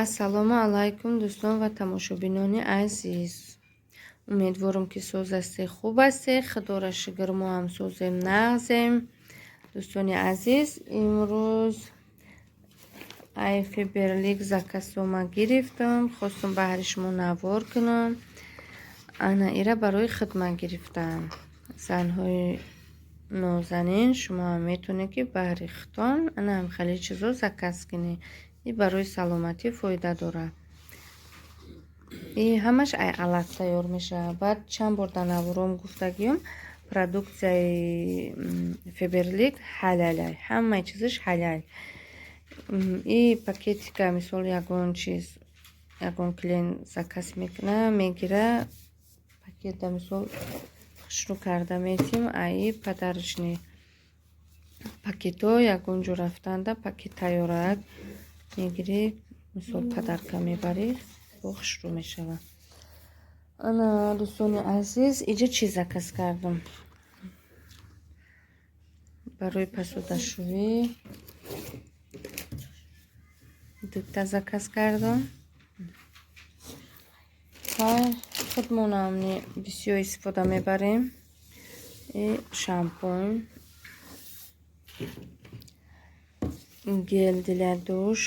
Ассалому алайкум, дӯстон ва тамошобинони азиз. Умедворам, ки соз ҳастед, хуб ҳастед. Худоро шукр, мо ҳам созем, нағзем. Дӯстони азиз, имрӯз ай Фаберлик заказома гирифтам. Хостум баҳри шумо навор кунам. Ана ира барои хидмат гирифтам. Занҳои нозанин, шумо ҳам метавонед, ки баҳри худтон ана ҳам хеле чизо заказ кунед. И барои саломатӣ фоида дорад. И ҳамаш ай алаф тайёр мешавад. Баъд чанд бор дар навором гуфтагиём, продукцияи Фаберлик ҳалялай, ҳамаи чизаш ҳаляль. И пакетика, мисол, ягон чиз, ягон клиент заказ мекуна, мегира, пакета, мисол, хушрӯ карда метим. Аи подарочный пакетҳо ягон ҷо рафтанда пакет тайёрак мегирӣ, мисол, подарка мебарӣ, бо хушрӯ мешавад. Ана, дӯстони азиз, иҷа чӣ заказ кардам? Барои посудашӯӣ дута заказ кардам. Худмонам бисёр истифода мебарем. И шампунь, гель для душ.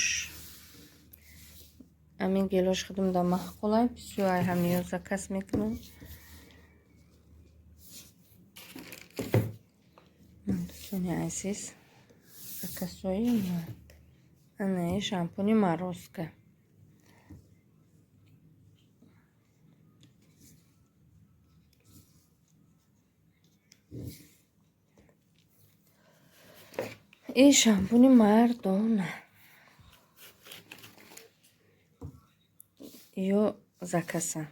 Ҳамин гелош худам маъқулай, бисёр ай ҳамиё заказ мекунам. Дӯстони азиз, заказҳои ана шампуни Морозко. И шампуни мардона. Ё заказа.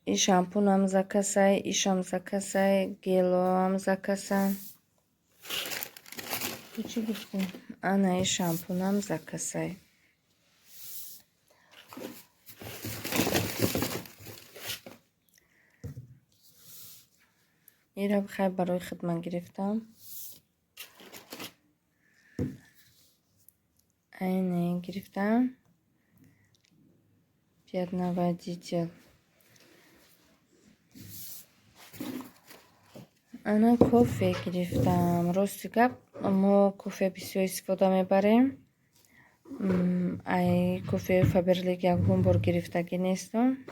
И шампунам заказай, ишам заказай, гелоам заказа. Чӣ гуфтем? Ана и шампунам заказай. Ира хай барои хидмат гирифтам. Айне гирифтам. Пятновыводитель. Ана кофе гирифтам. Рости гап, мо кофе бисёр истифода мебарем. Ай кофеи Фаберлик ягон бор гирифтагӣ нестам.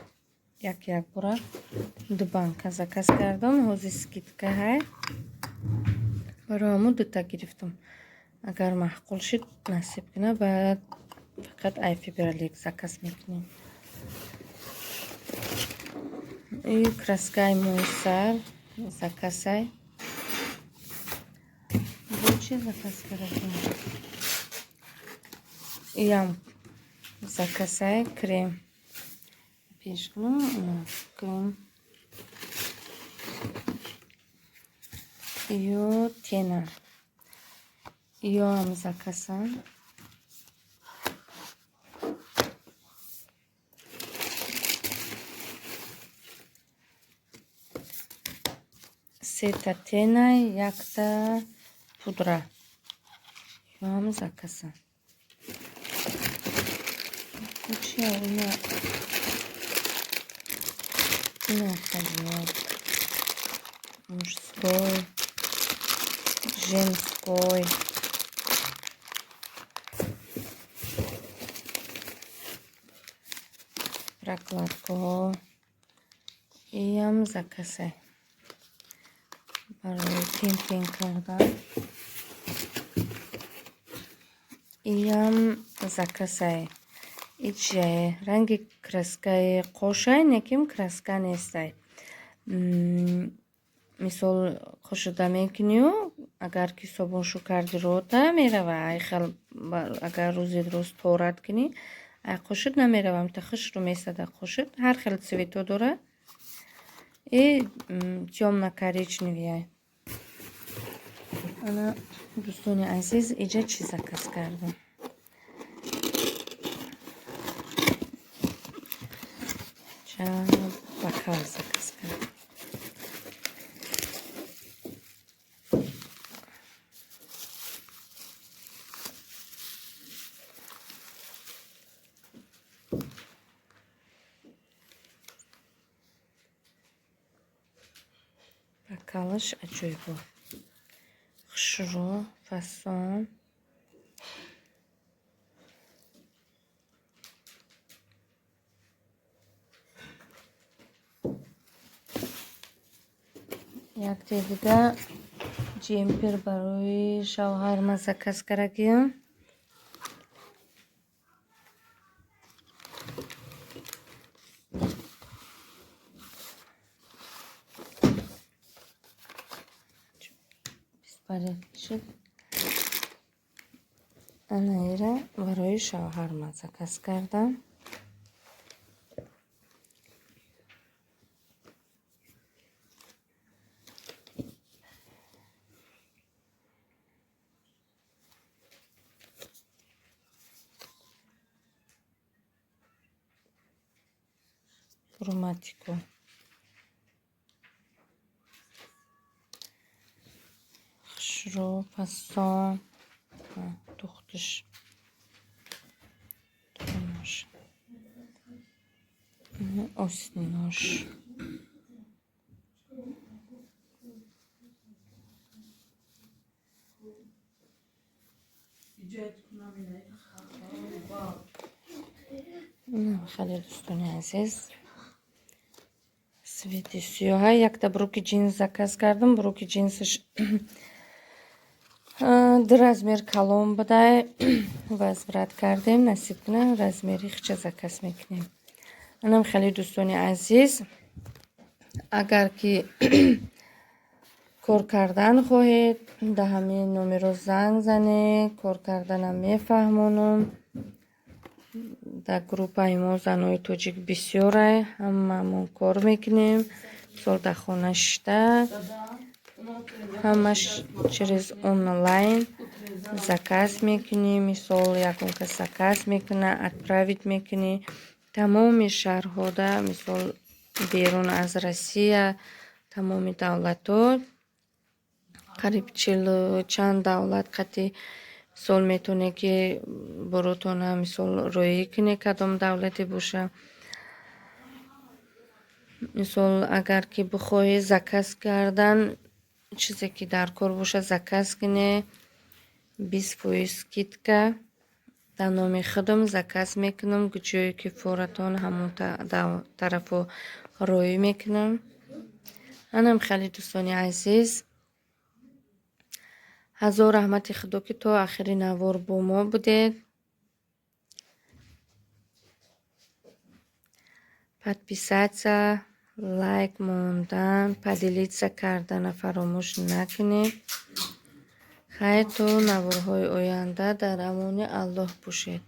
Як як бора ду банка заказ кардам. Ҳозир скидка ҳай. Барои ҳамун дута гирифтам. Агар маъқул шид, насиб кунад, баъд фақат ай Фаберлик заказ мекунем. И краскаи мӯи сар заказай. Бо чӣ заказ кардам? Иам заказай, крем. Пеш кунам, крем. Ё тена. Ёам заказам. Сета тена, якта пудра. Ёам заказам. Чия ина? Ина ходила. Мужской, женской. Прокладкаҳо. Иам заказай. Барои тен кардан. Иам заказай. И чияе? Ранги краскаи қошай, неким краска нестай. Мисол, қошуда мекунию, агар ки собуншу карди, рота мерава. Ай хел агар рӯзи рӯз торат кунӣ, ай қошуд намерава, та хушрӯ месада қошуд. Ҳар хел цветҳо дорад. И тёмно-коричневый. Ана, дӯстони азиз, иҷа чӣ заказ кардам? Бокал заказ кардам. Перкалаш аҷоибо. Хушрӯ, фасон. Якте дига джемпер барои шавҳарма заказ кардагиам. Шуд. Анаира барои шавҳарма заказ кардам. Роматико. Хушрӯ, фасон. Духтиш. Осинош. Хеле дӯстони азиз. Цвети сиёҳа. Якта брюки джинс заказ кардам. Брюки джинсаш ду размер калон будай. Возврат кардем. Насиб кунам размери хича заказ мекунем. Анам хеле дӯстони азиз, агар ки кор кардан хоҳед, да ҳамин номеро занг занед, кор карданам мефаҳмонам. Дар группаи мо занои тоҷик бисёрай, ҳамамон кор мекунем. Мисол дар хона шишта, ҳамаш через онлайн заказ мекунӣ. Мисол ягон кас заказ мекуна, отправить мекунӣ. Тамоми шаҳрҳода, мисол берун аз Россия, тамоми давлатҳо, қариб чилу чанд давлат қати мисол метавонед ки боротона мисол роӣ кунед, кадом давлате боша. Мисол агар ки бихоҳӣ заказ кардан, чизе ки дар кор боша заказ кунед, 20% скидка дар номи худам заказ мекунам. Ҷое ки форатон ҳамон тарафо роӣ мекунам. Анам хеле дӯстони азиз, ҳазор раҳмати худо ки то охири навор бо мо будед. Подписаться, лайк мондан, поделиться кардана фаромӯш накунед. Хайр, то наворҳои оянда дар амони Аллоҳ бошед.